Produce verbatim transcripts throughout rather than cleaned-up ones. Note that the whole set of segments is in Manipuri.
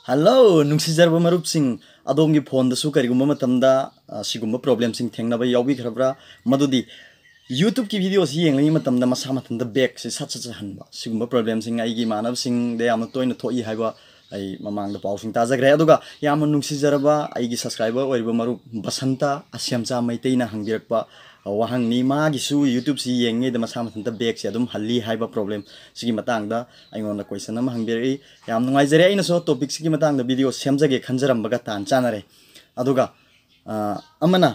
ꯍꯜꯂꯣ, ꯅꯨꯡꯁꯤꯖꯔꯕ ꯃꯔꯨꯞꯁꯤꯡ, ꯑꯗꯣꯝꯒꯤ ꯐꯣꯟꯗꯁꯨ ꯀꯔꯤꯒꯨꯝꯕ ꯃꯇꯝꯗ, ꯑ, ꯁꯤꯒꯨꯝꯕ problemꯁꯤꯡ ꯊꯦꯡꯅꯕ ꯌꯥꯎꯕꯤꯈ꯭ꯔꯕ꯭ꯔꯥ? ꯃꯗꯨꯗꯤ YouTubeꯀꯤ videoꯁꯤ ꯌꯦꯡꯂꯤꯉꯩ ꯃꯇꯝꯗ ꯃꯁꯥ ꯃꯊꯟꯇ backꯁꯤ ꯁꯠ ꯁꯠ ꯁꯠ ꯍꯟꯕ, ꯁꯤꯒꯨꯝꯕ problemꯁꯤꯡ ꯑꯩꯒꯤ ꯏꯃꯥꯟꯅꯕꯁꯤꯡꯗ ꯌꯥꯝꯅ ꯇꯣꯏꯅ ꯊꯣꯛꯏ ꯍꯥꯏꯕ ꯑꯩ ꯃꯃꯥꯡꯗ ꯄꯥꯎꯁꯤꯡ ꯇꯥꯖꯈ꯭ꯔꯦ꯫ ꯑꯗꯨꯒ ꯌꯥꯝꯅ ꯅꯨꯡꯁꯤꯖꯔꯕ ꯑꯩꯒꯤ subscriber ꯑꯣꯏꯔꯤꯕ ꯃꯔꯨꯞ ꯕꯁꯟꯇ ꯑꯁꯦꯝꯆꯥ ꯃꯩꯇꯩꯅ ꯍꯪꯕꯤꯔꯛꯄ, ꯑ, ꯋꯥꯍꯪꯅꯤ꯫ ꯃꯥꯒꯤꯁꯨ YouTubeꯁꯤ ꯌꯦꯡꯉꯤꯉꯩꯗ ꯃꯁꯥ ꯃꯊꯟꯇ backꯁꯤ ꯑꯗꯨꯝ ꯍꯜꯂꯤ ꯍꯥꯏꯕ problemꯁꯤꯒꯤ ꯃꯇꯥꯡꯗ ꯑꯩꯉꯣꯟꯗ question ꯑꯃ ꯍꯪꯕꯤꯔꯛꯏ꯫ ꯌꯥꯝ ꯅꯨꯡꯉꯥꯏꯖꯔꯦ꯫ ꯑꯩꯅꯁꯨ topicꯁꯤꯒꯤ ꯃꯇꯥꯡꯗ video ꯁꯦꯝꯖꯒꯦ ꯈꯟꯖꯔꯝꯕꯒ ꯇꯥꯟ ꯆꯥꯅꯔꯦ꯫ ꯑꯗꯨꯒ, ꯑ, ꯑꯃꯅ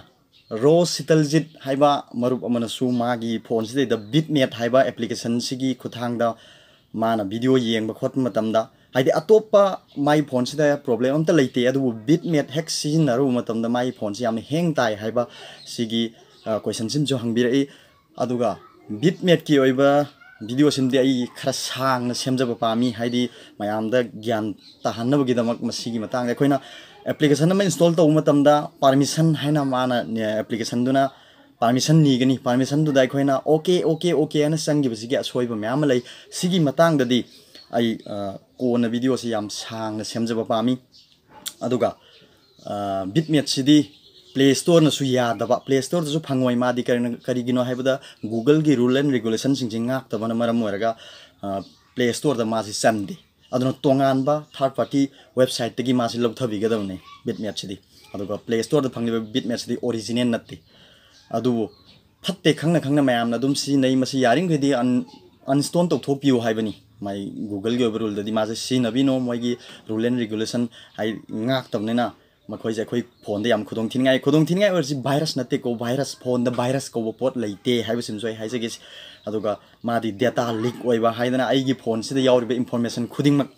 ꯔꯣ ꯁꯤꯇꯜꯖꯤꯠ ꯍꯥꯏꯕ ꯃꯔꯨꯞ ꯑꯃꯅꯁꯨ ꯃꯥꯒꯤ ꯐꯣꯟꯁꯤꯗꯩꯗ Bitmate ꯍꯥꯏꯕ applicationꯁꯤꯒꯤ ꯈꯨꯠꯊꯥꯡꯗ ꯃꯥꯅ video ꯌꯦꯡꯕ ꯈꯣꯠꯄ ꯃꯇꯝꯗ, ꯍꯥꯏꯗꯤ ꯑꯇꯣꯞꯄ ꯃꯥꯏ ꯐꯣꯟꯁꯤꯗ problem ꯑꯝꯇ ꯂꯩꯇꯦ, ꯑꯗꯨꯕꯨ Bitmate ꯍꯦꯛ ꯁꯤꯖꯤꯟꯅꯔꯨꯕ ꯃꯇꯝꯗ ꯃꯥꯒꯤ ꯐꯣꯟꯁꯤ ꯌꯥꯝꯅ hang ꯇꯥꯏ ꯍꯥꯏꯕ ꯁꯤꯒꯤ, ꯑ, questionꯁꯤꯃꯁꯨ ꯍꯪꯕꯤꯔꯛꯏ꯫ ꯑꯗꯨꯒ Bitmateꯀꯤ ꯑꯣꯏꯕ videoꯁꯤꯃꯗꯤ ꯑꯩ ꯈꯔ ꯁꯥꯡꯅ ꯁꯦꯝꯖꯕ ꯄꯥꯝꯃꯤ, ꯍꯥꯏꯗꯤ ꯃꯌꯥꯝꯗ ꯒ꯭ꯌꯥꯟ ꯇꯥꯍꯟꯅꯕꯒꯤꯗꯃꯛ ꯃꯁꯤꯒꯤ ꯃꯇꯥꯡꯗ ꯑꯩꯈꯣꯏꯅ application ꯑꯃ install ꯇꯧꯕ ꯃꯇꯝꯗ permission ꯍꯥꯏꯅ ꯃꯥꯅ, ꯑ, applicationꯗꯨꯅ permission ꯅꯤꯒꯅꯤ꯫ Permissionꯗꯨꯗ ꯑꯩꯈꯣꯏꯅ okay, okay, okay ꯍꯥꯏꯅ ꯆꯪꯈꯤꯕꯁꯤꯒꯤ ꯑꯁꯣꯏꯕ ꯃꯌꯥꯝ ꯑꯃ ꯂꯩ꯫ ꯁꯤꯒꯤ ꯃꯇꯥꯡꯗꯗꯤ ꯑꯩ, ꯑ, ꯀꯣꯟꯅ videoꯁꯤ ꯌꯥꯝ ꯁꯥꯡꯅ ꯁꯦꯝꯖꯕ ꯄꯥꯝꯃꯤ꯫ ꯑꯗꯨꯒ, ꯑ, Bitmateꯁꯤꯗꯤ Play Storeꯅꯁꯨ ꯌꯥꯗꯕ, Play Storeꯗꯁꯨ ꯐꯪꯉꯣꯏ꯫ ꯃꯥꯗꯤ ꯀꯔꯤꯅ-, ꯀꯔꯤꯒꯤꯅꯣ ꯍꯥꯏꯕꯗ Googleꯒꯤ rule and regulationꯁꯤꯡꯁꯤ ꯉꯥꯛꯇꯕꯅ ꯃꯔꯝ ꯑꯣꯏꯔꯒ, ꯑ, Play Storeꯗ ꯃꯥꯁꯤ ꯆꯟꯗꯦ꯫ ꯑꯗꯨꯅ ꯇꯣꯉꯥꯟꯕ third party websiteꯇꯒꯤ ꯃꯥꯁꯤ ꯂꯧꯊꯕꯤꯒꯗꯕꯅꯤ Bitmateꯁꯤꯗꯤ꯫ ꯑꯗꯨꯒ Play Storeꯗ ꯐꯪꯂꯤꯕ Bitmateꯁꯤꯗꯤ original ꯅꯠꯇꯦ꯫ ꯑꯗꯨꯕꯨ ꯐꯠꯇꯦ ꯈꯪꯅ ꯈꯪꯅ ꯃꯌꯥꯝꯅ ꯑꯗꯨꯝ ꯁꯤꯖꯤꯟꯅꯩ꯫ ꯃꯁꯤ ꯌꯥꯔꯤꯃꯈꯩꯗꯤ un-, uninstall ꯇꯧꯊꯣꯛꯄꯤꯌꯨ ꯍꯥꯏꯕꯅꯤ꯫ ꯃꯥꯏ Googleꯒꯤ ꯑꯣꯏꯕ ruleꯗꯗꯤ ꯃꯥꯁꯦ ꯁꯤꯖꯤꯟꯅꯕꯤꯅꯨ, ꯃꯣꯏꯒꯤ rule and regulation ꯍꯥꯏ ꯉꯥꯛꯇꯕꯅꯤꯅ꯫ ꯃꯈꯣꯏꯁꯦ ꯑꯩꯈꯣꯏ ꯐꯣꯟꯗ ꯌꯥꯝ ꯈꯨꯗꯣꯡ ꯊꯤꯅꯤꯡꯉꯥꯏ, ꯈꯨꯗꯣꯡ ꯊꯤꯅꯤꯡꯉꯥꯏ ꯑꯣꯏꯔꯤꯁꯤ virus ꯅꯠꯇꯦꯀꯣ, virus, ꯐꯣꯟꯗ virus ꯀꯧꯕ ꯄꯣꯠ ꯂꯩꯇꯦ ꯍꯥꯏꯕꯁꯤꯃꯁꯨ ꯑꯩ ꯍꯥꯏꯖꯒꯦ꯫ ꯑꯗꯨꯒ ꯃꯥꯗꯤ data leak ꯑꯣꯏꯕ ꯍꯥꯏꯗꯅ ꯑꯩꯒꯤ ꯐꯣꯟꯁꯤꯗ ꯌꯥꯎꯔꯤꯕ information ꯈꯨꯗꯤꯡꯃꯛ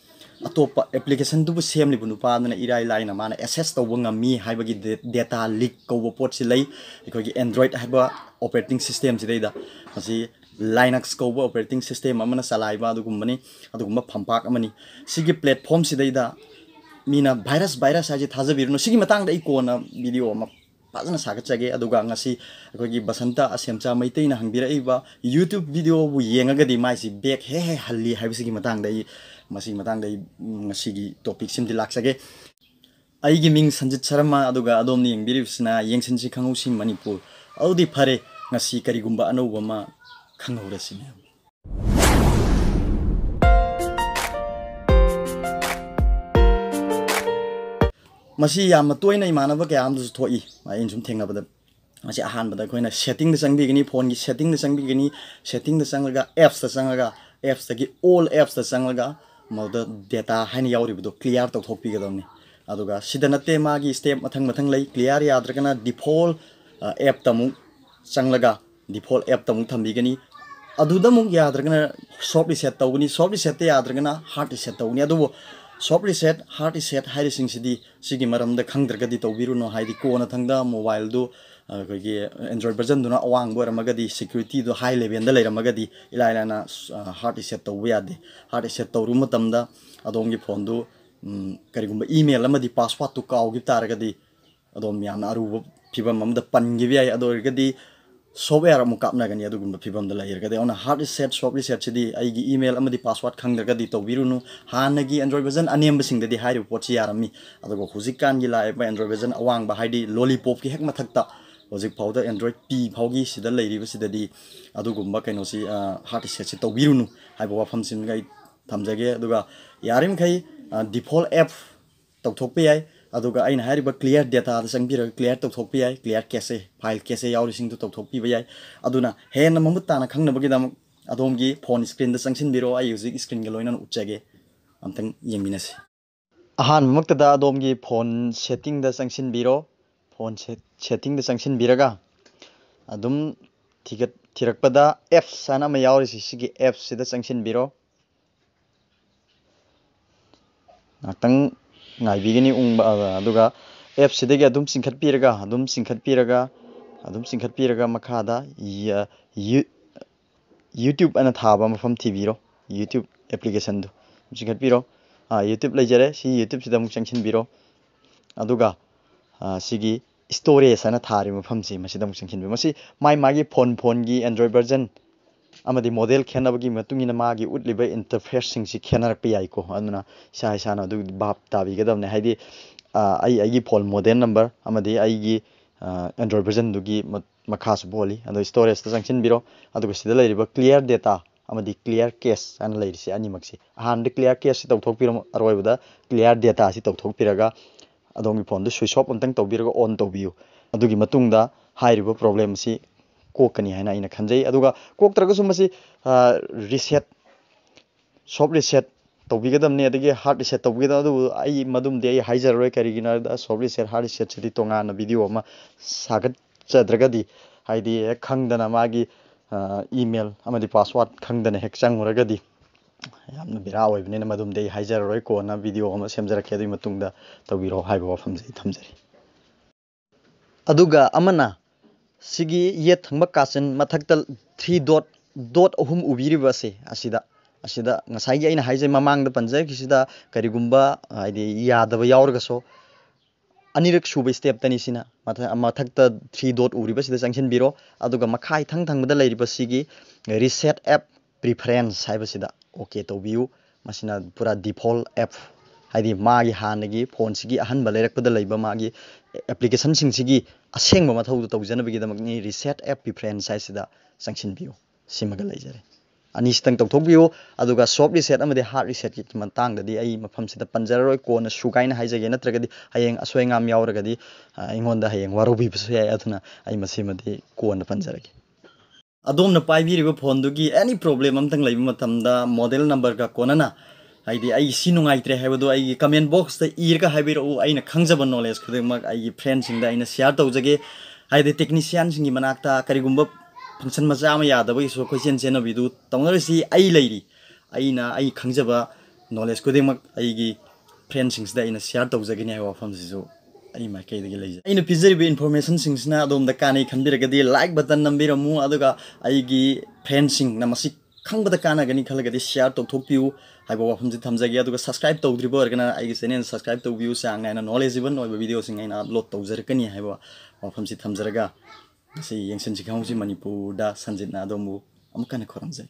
ꯑꯇꯣꯞꯄ applicationꯗꯨꯕꯨ ꯁꯦꯝꯂꯤꯕ ꯅꯨꯄꯥꯗꯨꯅ ꯏꯔꯥꯏ ꯂꯥꯏꯅ ꯃꯥꯅ access ꯇꯧꯕ ꯉꯝꯃꯤ ꯍꯥꯏꯕꯒꯤ da-, data leak ꯀꯧꯕ ꯄꯣꯠꯁꯤ ꯂꯩ꯫ ꯑꯩꯈꯣꯏꯒꯤ Android ꯍꯥꯏꯕ operating systemꯁꯤꯗꯩꯗ ꯃꯁꯤ Linux ꯀꯧꯕ operating system ꯑꯃꯅ ꯆꯂꯥꯏꯕ ꯑꯗꯨꯒꯨꯝꯕꯅꯤ, ꯑꯗꯨꯒꯨꯝꯕ ꯐꯝꯄꯥꯛ ꯑꯃꯅꯤ꯫ ꯁꯤꯒꯤ platformꯁꯤꯗꯩꯗ ꯃꯤꯅ virus, virus ꯍꯥꯏꯁꯦ ꯊꯥꯖꯕꯤꯔꯨꯅꯨ꯫ ꯁꯤꯒꯤ ꯃꯇꯥꯡꯗ ꯑꯩ ꯀꯣꯟꯅ video ꯑꯃ ꯐꯖꯅ ꯁꯥꯒꯠꯆꯒꯦ꯫ ꯑꯗꯨꯒ ꯉꯁꯤ ꯑꯩꯈꯣꯏꯒꯤ ꯕꯁꯟꯇ ꯑꯁꯦꯝꯆꯥ ꯃꯩꯇꯩꯅ ꯍꯪꯕꯤꯔꯛꯏꯕ YouTube videoꯕꯨ ꯌꯦꯡꯉꯒꯗꯤ ꯃꯥꯏꯁꯤ back ꯍꯦꯛ ꯍꯦꯛ ꯍꯜꯂꯤ ꯍꯥꯏꯕꯁꯤꯒꯤ ꯃꯇꯥꯡꯗ ꯑꯩ, ꯃꯁꯤꯒꯤ ꯃꯇꯥꯡꯗ ꯑꯩ ꯉꯁꯤꯒꯤ topicꯁꯤꯃꯗꯤ ꯂꯥꯛꯆꯒꯦ꯫ ꯑꯩꯒꯤ ꯃꯤꯡ ꯁꯟꯖꯤꯠ ꯁꯔꯃ, ꯑꯗꯨꯒ ꯑꯗꯣꯝꯅ ꯌꯦꯡꯕꯤꯔꯤꯕꯁꯤꯅ ꯌꯦꯡꯁꯤꯟꯁꯤ ꯈꯪꯍꯧꯁꯤ ꯃꯅꯤꯄꯨꯔ꯫ ꯑꯗꯨꯗꯤ ꯐꯔꯦ, ꯉꯁꯤ ꯀꯔꯤꯒꯨꯝꯕ ꯑꯅꯧꯕ ꯑꯃ ꯈꯪꯍꯧꯔꯁꯤ ꯃꯌꯥꯝ꯫ ꯃꯁꯤ ꯌꯥꯝꯅ ꯇꯣꯏꯅ ꯏꯃꯥꯟꯅꯕ ꯀꯌꯥ ꯑꯃꯗꯁꯨ ꯊꯣꯛꯏ꯫ ꯑꯩꯅ ꯁꯨꯝ ꯊꯦꯡꯅꯕꯗ, ꯃꯁꯤ ꯑꯍꯥꯟꯕꯗ ꯑꯩꯈꯣꯏꯅ settingꯗ ꯆꯪꯕꯤꯒꯅꯤ, phoneꯒꯤ settingꯗ ꯆꯪꯕꯤꯒꯅꯤ꯫ Settingꯗ ꯆꯪꯂꯒ appsꯇ ꯆꯪꯂꯒ, appsꯇꯒꯤ all appsꯇ ꯆꯪꯂꯒ, ꯃꯗꯨꯗ data ꯍꯥꯏꯅ ꯌꯥꯎꯔꯤꯕꯗꯣ clear ꯇꯧꯊꯣꯛꯄꯤꯒꯗꯕꯅꯤ꯫ ꯑꯗꯨꯒ ꯁꯤꯗ ꯅꯠꯇꯦ, ꯃꯥꯒꯤ step ꯃꯊꯪ ꯃꯊꯪ ꯂꯩ꯫ Clear ꯌꯥꯗ꯭ꯔꯒꯅ default, ꯑ, appꯇ ꯑꯃꯨꯛ ꯆꯪꯂꯒ, default appꯇ ꯑꯃꯨꯛ ꯊꯝꯕꯤꯒꯅꯤ꯫ ꯑꯗꯨꯗ ꯑꯃꯨꯛ ꯌꯥꯗ꯭ꯔꯒꯅ soft reset ꯇꯧꯒꯅꯤ꯫ Soft resetꯇ ꯌꯥꯗ꯭ꯔꯒꯅ hard reset ꯇꯧꯒꯅꯤ꯫ ꯑꯗꯨꯕꯨ soft reset, hard reset ꯍꯥꯏꯔꯤꯁꯤꯡꯁꯤꯗꯤ ꯁꯤꯒꯤ ꯃꯔꯝꯗ ꯈꯪꯗ꯭ꯔꯒꯗꯤ ꯇꯧꯕꯤꯔꯨꯅꯨ꯫ ꯍꯥꯏꯗꯤ ꯀꯣꯟꯅ ꯊꯪꯗ mobileꯗꯨ, ꯑ, ꯑꯩꯈꯣꯏꯒꯤ Android versionꯗꯨꯅ ꯑꯋꯥꯡꯕ ꯑꯣꯏꯔꯝꯃꯒꯗꯤ, securityꯗꯨ high levelꯗ ꯂꯩꯔꯝꯃꯒꯗꯤ, ꯏꯂꯥꯏ ꯂꯥꯏꯅ, ꯑ, hard reset ꯇꯧꯕ ꯌꯥꯗꯦ꯫ Hard reset ꯇꯧꯔꯨꯕ ꯃꯇꯝꯗ ꯑꯗꯣꯝꯒꯤ phoneꯗꯨ, ꯎꯝ, ꯀꯔꯤꯒꯨꯝꯕ email ꯑꯃꯗꯤ passwordꯇꯨ ꯀꯥꯎꯈꯤꯕ ꯇꯥꯔꯒꯗꯤ, ꯑꯗꯣꯝ ꯌꯥꯝꯅ ꯑꯔꯨꯕ ꯐꯤꯕꯝ ꯑꯃꯗ ꯄꯟꯈꯤꯕ ꯌꯥꯏ꯫ ꯑꯗꯨ ꯑꯣꯏꯔꯒꯗꯤ software ꯑꯃꯨꯛ ꯀꯥꯞꯅꯒꯅꯤ, ꯑꯗꯨꯒꯨꯝꯕ ꯐꯤꯕꯝꯗ ꯂꯩꯔꯒꯗꯤ꯫ ꯑꯗꯨꯅ hard reset, soft resetꯁꯤꯗꯤ ꯑꯩꯒꯤ email ꯑꯃꯗꯤ password ꯈꯪꯗ꯭ꯔꯒꯗꯤ ꯇꯧꯕꯤꯔꯨꯅꯨ꯫ ꯍꯥꯟꯅꯒꯤ Android version ꯑꯅꯦꯝꯕꯁꯤꯡꯗꯗꯤ ꯍꯥꯏꯔꯤꯕ ꯄꯣꯠꯁꯤ ꯌꯥꯔꯝꯃꯤ, ꯑꯗꯨꯒ ꯍꯧꯖꯤꯛꯀꯥꯟꯒꯤ ꯂꯥꯛꯏꯕ Android version ꯑꯋꯥꯡꯕ, ꯍꯥꯏꯗꯤ lollipopꯀꯤ ꯍꯦꯛ ꯃꯊꯛꯇ ꯍꯧꯖꯤꯛ ꯐꯥꯎꯗ Android P ꯐꯥꯎꯒꯤ ꯁꯤꯗ ꯂꯩꯔꯤꯕꯁꯤꯗꯗꯤ ꯑꯗꯨꯒꯨꯝꯕ ꯀꯩꯅꯣꯁꯤ, ꯑ, hard resetꯁꯤ ꯇꯧꯕꯤꯔꯨꯅꯨ ꯍꯥꯏꯕ ꯋꯥꯐꯝꯁꯤꯃꯒ ꯑꯩ ꯊꯝꯖꯒꯦ꯫ ꯑꯗꯨꯒ ꯌꯥꯔꯤꯃꯈꯩ, ꯑ, default app ꯇꯧꯊꯣꯛꯄ ꯌꯥꯏ꯫ ꯑꯗꯨꯒ ꯑꯩꯅ ꯍꯥꯏꯔꯤꯕ clear dataꯗ ꯆꯪꯕꯤꯔꯒ clear ꯇꯧꯊꯣꯛꯄ ꯌꯥꯏ꯫ Clear cache, file cache ꯌꯥꯎꯔꯤꯁꯤꯡꯗꯨ ꯇꯧꯊꯣꯛꯄꯤꯕ ꯌꯥꯏ꯫ ꯑꯗꯨꯅ ꯍꯦꯟꯅ ꯃꯃꯨꯠ ꯇꯥꯅ ꯈꯪꯅꯕꯒꯤꯗꯃꯛ ꯑꯗꯣꯝꯒꯤ phone screenꯗ ꯆꯪꯁꯤꯟꯕꯤꯔꯣ꯫ ꯑꯩ ꯍꯧꯖꯤꯛ screenꯒ ꯂꯣꯏꯅꯅ ꯎꯠꯆꯒꯦ꯫ ꯑꯝꯇꯪ ꯌꯦꯡꯃꯤꯟꯅꯁꯤ꯫ ꯑꯍꯥꯟꯕꯃꯛꯇꯗ ꯑꯗꯣꯝꯒꯤ phone settingꯗ ꯆꯪꯁꯤꯟꯕꯤꯔꯣ꯫ Phone set-, settingꯗ ꯆꯪꯁꯤꯟꯕꯤꯔꯒ ꯑꯗꯨꯝ ꯊꯤꯒꯠ-, ꯊꯤꯔꯛꯄꯗ apps ꯍꯥꯏꯅ ꯑꯃ ꯌꯥꯎꯔꯤꯁꯤ, ꯁꯤꯒꯤ appsꯁꯤꯗ ꯆꯪꯁꯤꯟꯕꯤꯔꯣ꯫ ꯉꯥꯛꯇꯪ ꯉꯥꯏꯕꯤꯒꯅꯤ ꯎꯪꯕ, ꯑ, ꯑꯗꯨꯒ appꯁꯤꯗꯒꯤ ꯑꯗꯨꯝ ꯆꯤꯡꯈꯠꯄꯤꯔꯒ, ꯑꯗꯨꯝ ꯆꯤꯡꯈꯠꯄꯤꯔꯒ, ꯑꯗꯨꯝ ꯆꯤꯡꯈꯠꯄꯤꯔꯒ ꯃꯈꯥꯗ ꯌ-, ꯌꯨ-, YouTube ꯑꯅ ꯊꯥꯕ ꯃꯐꯝ ꯊꯤꯕꯤꯔꯣ꯫ YouTube applicationꯗꯨ ꯆꯤꯡꯈꯠꯄꯤꯔꯣ꯫ ꯑ, YouTube ꯂꯩꯖꯔꯦ꯫ ꯁꯤ YouTubeꯁꯤꯗ ꯑꯃꯨꯛ ꯆꯪꯁꯤꯟꯕꯤꯔꯣ꯫ ꯑꯗꯨꯒ, ꯑ, ꯁꯤꯒꯤ ꯏꯁꯇꯣꯔꯦꯖ ꯍꯥꯏꯅ ꯊꯥꯔꯤꯕ ꯃꯐꯝꯁꯤ, ꯃꯁꯤꯗ ꯑꯃꯨꯛ ꯆꯪꯁꯤꯟꯕꯤꯌꯨ꯫ ꯃꯁꯤ ꯃꯥꯏ ꯃꯥꯒꯤ ꯐꯣꯟ ꯐꯣꯟꯒꯤ Android version ꯑꯃꯗꯤ ꯃꯣꯗꯦꯜ ꯈꯦꯠꯅꯕꯒꯤ ꯃꯇꯨꯡ ꯏꯟꯅ ꯃꯥꯒꯤ ꯎꯠꯂꯤꯕ ꯏꯟꯇꯔꯐꯦꯁꯁꯤꯡꯁꯤ ꯈꯦꯠꯅꯔꯛꯄ ꯌꯥꯏꯀꯣ꯫ ꯑꯗꯨꯅ ꯏꯁꯥ ꯏꯁꯥꯅ ꯑꯗꯨ ꯚꯥꯞ ꯇꯥꯕꯤꯒꯗꯕꯅꯦ꯫ ꯍꯥꯏꯗꯤ, ꯑ, ꯑꯩ ꯑꯩꯒꯤ ꯐꯣꯟ ꯃꯣꯗꯦꯜ ꯅꯝꯕꯔ ꯑꯃꯗꯤ ꯑꯩꯒꯤ, ꯑ, Android versionꯗꯨꯒꯤ ꯃ-, ꯃꯈꯥꯁꯨ ꯄꯣꯜꯂꯤ꯫ ꯑꯗꯣ ꯏꯁꯇꯣꯔꯦꯖꯇ ꯆꯪꯁꯤꯟꯕꯤꯔꯣ, ꯑꯗꯨꯒ ꯁꯤꯗ ꯂꯩꯔꯤꯕ clear data ꯑꯃꯗꯤ clear cache ꯍꯥꯏꯅ ꯂꯩꯔꯤꯁꯦ ꯑꯅꯤꯃꯛꯁꯤ, ꯑꯍꯥꯟꯕꯗ clear cacheꯁꯤ ꯇꯧꯊꯣꯛꯄꯤꯔꯝꯃꯣ, ꯑꯔꯣꯏꯕꯗ clear dataꯁꯤ ꯇꯧꯊꯣꯛꯄꯤꯔꯒ ꯑꯗꯣꯝꯒꯤ ꯐꯣꯟꯗꯨ switch off ꯑꯝꯇꯪ ꯇꯧꯕꯤꯔꯒ on ꯇꯧꯕꯤꯌꯨ꯫ ꯑꯗꯨꯒꯤ ꯃꯇꯨꯡꯗ ꯍꯥꯏꯔꯤꯕ problemꯁꯤ ꯀꯣꯛꯀꯅꯤ ꯍꯥꯏꯅ ꯑꯩꯅ ꯈꯟꯖꯩ꯫ ꯑꯗꯨꯒ ꯀꯣꯛꯇ꯭ꯔꯒꯁꯨ ꯃꯁꯤ, ꯑ, reset, soft reset ꯇꯧꯕꯤꯒꯗꯕꯅꯤ, ꯑꯗꯒꯤ hard reset ꯇꯧꯕꯤꯒꯗꯕ, ꯑꯗꯨꯕꯨ ꯑꯩ ꯃꯗꯨꯝꯗꯤ ꯑꯩ ꯍꯥꯏꯖꯔꯔꯣꯏ꯫ ꯀꯔꯤꯒꯤꯅꯣ ꯍꯥꯏꯕꯗ soft reset, hard resetꯁꯤꯗꯤ ꯇꯣꯉꯥꯟꯅ video ꯑꯃ ꯁꯥꯒꯠꯆꯗ꯭ꯔꯒꯗꯤ, ꯍꯥꯏꯗꯤ ꯍꯦꯛ ꯈꯪꯗꯅ ꯃꯥꯒꯤ, ꯑ, email ꯑꯃꯗꯤ password ꯈꯪꯗꯅ ꯍꯦꯛ ꯆꯪꯉꯨꯔꯒꯗꯤ ꯌꯥꯝꯅ ꯕꯦꯔꯥ ꯑꯣꯏꯕꯅꯤꯅ ꯃꯗꯨꯝꯗꯤ ꯑꯩ ꯍꯥꯏꯖꯔꯔꯣꯏ꯫ ꯀꯣꯟꯅ video ꯑꯃ ꯁꯦꯝꯖꯔꯛꯀꯦ, ꯑꯗꯨꯒꯤ ꯃꯇꯨꯡꯗ ꯇꯧꯕꯤꯔꯣ ꯍꯥꯏꯕ ꯋꯥꯐꯝꯁꯦ ꯑꯩ ꯊꯝꯖꯔꯤ꯫ ꯑꯗꯨꯒ ꯑꯃꯅ ꯁꯤꯒꯤ ꯌꯦꯠ ꯊꯪꯕ ꯀꯥꯆꯤꯟ ꯃꯊꯛꯇ three dot, dot ꯑꯍꯨꯝ ꯎꯕꯤꯔꯤꯕ ꯑꯁꯦ, ꯑꯁꯤꯗ, ꯑꯁꯤꯗ ꯉꯁꯥꯏꯒꯤ ꯑꯩꯅ ꯍꯥꯏꯖꯩ ꯃꯃꯥꯡꯗ ꯄꯟꯖꯈꯤꯁꯤꯗ, ꯀꯔꯤꯒꯨꯝꯕ ꯍꯥꯏꯗꯤ ꯌꯥꯗꯕ ꯌꯥꯎꯔꯒꯁꯨ ꯑꯅꯤꯔꯛ ꯁꯨꯕ stepꯇꯅꯤ ꯁꯤꯅ꯫ ꯃꯊ-, ꯃꯊꯛꯇ three dot ꯎꯔꯤꯕꯁꯤꯗ ꯆꯪꯁꯤꯟꯕꯤꯔꯣ, ꯑꯗꯨꯒ ꯃꯈꯥ ꯏꯊꯪ ꯊꯪꯕꯗ ꯂꯩꯔꯤꯕ ꯁꯤꯒꯤ reset app preference ꯍꯥꯏꯕꯁꯤꯗ okay ꯇꯧꯕꯤꯌꯨ꯫ ꯃꯁꯤꯅ ꯄꯨꯔꯥ default app, ꯍꯥꯏꯗꯤ ꯃꯥꯒꯤ ꯍꯥꯟꯅꯒꯤ ꯐꯣꯟꯁꯤꯒꯤ ꯑꯍꯟꯕ ꯂꯩꯔꯛꯄꯗ ꯂꯩꯕ ꯃꯥꯒꯤ applicationꯁꯤꯡꯁꯤꯒꯤ ꯑꯁꯦꯡꯕ ꯃꯊꯧꯗꯨ ꯇꯧꯖꯅꯕꯒꯤꯗꯃꯛꯅꯤ reset app preference ꯍꯥꯏꯁꯤꯗ ꯆꯪꯁꯤꯟꯕꯤꯌꯨ꯫ ꯁꯤꯃꯒ ꯂꯩꯖꯔꯦ꯫ ꯑꯅꯤꯁꯤꯇꯪ ꯇꯧꯊꯣꯛꯄꯤꯌꯨ, ꯑꯗꯨꯒ soft reset ꯑꯃꯗꯤ hard resetꯀꯤ ꯃꯇꯥꯡꯗꯗꯤ ꯑꯩ ꯃꯐꯝꯁꯤꯗ ꯄꯟꯖꯔꯔꯣꯏ, ꯀꯣꯟꯅ ꯁꯨꯒꯥꯏꯅ ꯍꯥꯏꯖꯒꯦ, ꯅꯠꯇ꯭ꯔꯒꯗꯤ ꯍꯌꯦꯡ ꯑꯁꯣꯏ ꯑꯉꯥꯝ ꯌꯥꯎꯔꯒꯗꯤ, ꯑ, ꯑꯩꯉꯣꯟꯗ ꯍꯌꯦꯡ ꯋꯥꯔꯧꯕꯤꯕꯁꯨ ꯌꯥꯏ, ꯑꯗꯨꯅ ꯑꯩ ꯃꯁꯤꯃꯗꯤ ꯀꯣꯟꯅ ꯄꯟꯖꯔꯒꯦ꯫ ꯑꯗꯣꯝꯅ ꯄꯥꯏꯕꯤꯔꯤꯕ ꯐꯣꯟꯗꯨꯒꯤ any problem ꯑꯝꯇꯪ ꯂꯩꯕ ꯃꯇꯝꯗ ꯃꯣꯗꯦꯜ ꯅꯝꯕꯔꯒ ꯀꯣꯟꯅꯅ, ꯍꯥꯏꯗꯤ ꯑꯩ ꯁꯤ ꯅꯨꯡꯉꯥꯏꯇ꯭ꯔꯦ ꯍꯥꯏꯕꯗꯨ ꯑꯩꯒꯤ comment boxꯇ ꯏꯔꯒ ꯍꯥꯏꯕꯤꯔꯛꯎ꯫ ꯑꯩꯅ ꯈꯪꯖꯕ knowledge ꯈꯨꯗꯤꯡꯃꯛ ꯑꯩꯒꯤ friendꯁꯤꯡꯗ ꯑꯩꯅ share ꯇꯧꯖꯒꯦ꯫ ꯍꯥꯏꯗꯤ technicianꯁꯤꯡꯒꯤ ꯃꯅꯥꯛꯇ ꯀꯔꯤꯒꯨꯝꯕ function ꯃꯆꯥ ꯑꯃ ꯌꯥꯗꯕꯒꯤꯁꯨ ꯀꯣꯏꯆꯦꯟ ꯆꯦꯟꯅꯕꯤꯗꯨ ꯇꯧꯅꯔꯤꯁꯤ ꯑꯩ ꯂꯩꯔꯤ꯫ ꯑꯩꯅ ꯑꯩ ꯈꯪꯖꯕ knowledge ꯈꯨꯗꯤꯡꯃꯛ ꯑꯩꯒꯤ friendꯁꯤꯡꯁꯤꯗ ꯑꯩꯅ share ꯇꯧꯖꯒꯅꯤ ꯍꯥꯏꯕ ꯋꯥꯐꯝꯁꯤꯁꯨ ꯑꯩ ꯃꯥꯏꯀꯩꯗꯒꯤ ꯂꯩꯖꯩ꯫ ꯑꯩꯅ ꯄꯤꯖꯔꯤꯕ informationꯁꯤꯡꯁꯤꯅ ꯑꯗꯣꯝꯗ ꯀꯥꯟꯅꯩ ꯈꯟꯕꯤꯔꯒꯗꯤ like button ꯅꯝꯕꯤꯔꯝꯃꯨ, ꯑꯗꯨꯒ ꯑꯩꯒꯤ friendꯁꯤꯡꯅ ꯃꯁꯤ ꯈꯪꯕꯗ ꯀꯥꯟꯅꯒꯅꯤ ꯈꯜꯂꯒꯗꯤ share ꯇꯧꯊꯣꯛꯄꯤꯌꯨ ꯍꯥꯏꯕ ꯋꯥꯐꯝꯁꯤ ꯊꯝꯖꯒꯦ꯫ ꯑꯗꯨꯒ subscribe ꯇꯧꯗ꯭ꯔꯤꯕ ꯑꯣꯏꯔꯒꯅ ꯑꯩꯒꯤ channel subscribe ꯇꯧꯕꯤꯌꯨ꯫ ꯆꯥꯡ ꯅꯥꯏꯅ knowledgeable ꯑꯣꯏꯕ videoꯁꯤꯡ ꯑꯩꯅ upload ꯇꯧꯖꯔꯛꯀꯅꯤ ꯍꯥꯏꯕ ꯋꯥꯐꯝꯁꯤ ꯊꯝꯖꯔꯒ, ꯉꯁꯤ ꯌꯦꯡꯁꯤꯟꯁꯤ ꯈꯪꯍꯧꯁꯤ ꯃꯅꯤꯄꯨꯔꯗ ꯁꯟꯖꯤꯠꯅ ꯑꯗꯣꯝꯕꯨ ꯑꯃꯨꯛ ꯍꯟꯅ ꯈꯨꯔꯨꯝꯖꯩ꯫